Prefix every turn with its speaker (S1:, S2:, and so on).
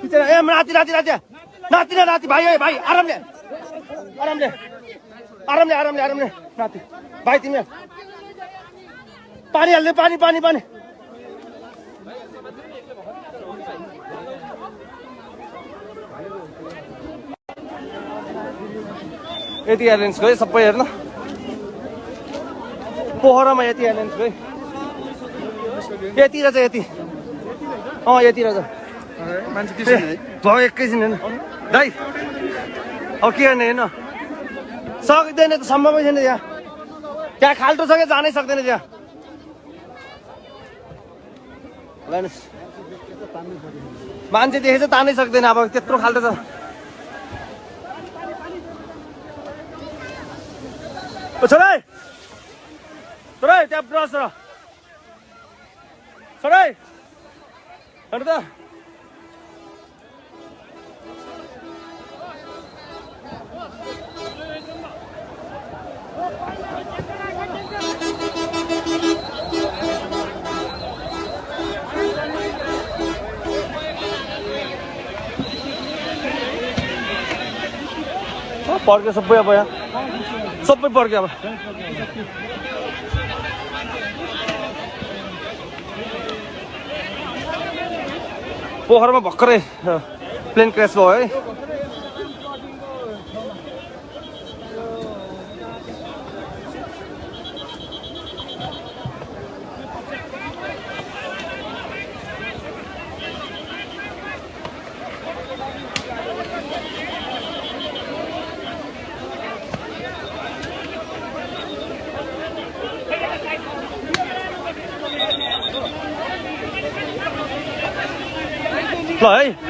S1: ए नाति नाति नाति नाति न नाति भाइ भाइ आरामले आरामले आरामले आरामले आरामले नाति भाइ तिमी पानी हाल्दै पानी पानी पानी यति एयरलाइन्स गयो सबै हेर्न पोखरामा यति एयरलाइन्स गयो यति रहेछ यति यति रहेछ
S2: मान्छे के छैन है
S1: भयो एकैछिन हेर्नु दाइ अब के गर्ने हेर्नु सक्दैन त सम्भवै छैन त्यहाँ त्यहाँ खाल्टो छ कि जानै सक्दैन त्यहाँ लानुहोस् मान्छे देखेछ तानै सक्दैन अब त्यत्रो खाल्टो छ छोराई छोराई त्यहाँ ब्रस र छोराई हेर्नु त पर्क्यो सबै अब यहाँ सबै पर्क्यो अब पोखरामा भर्खरै प्लेन क्रास भयो है ल है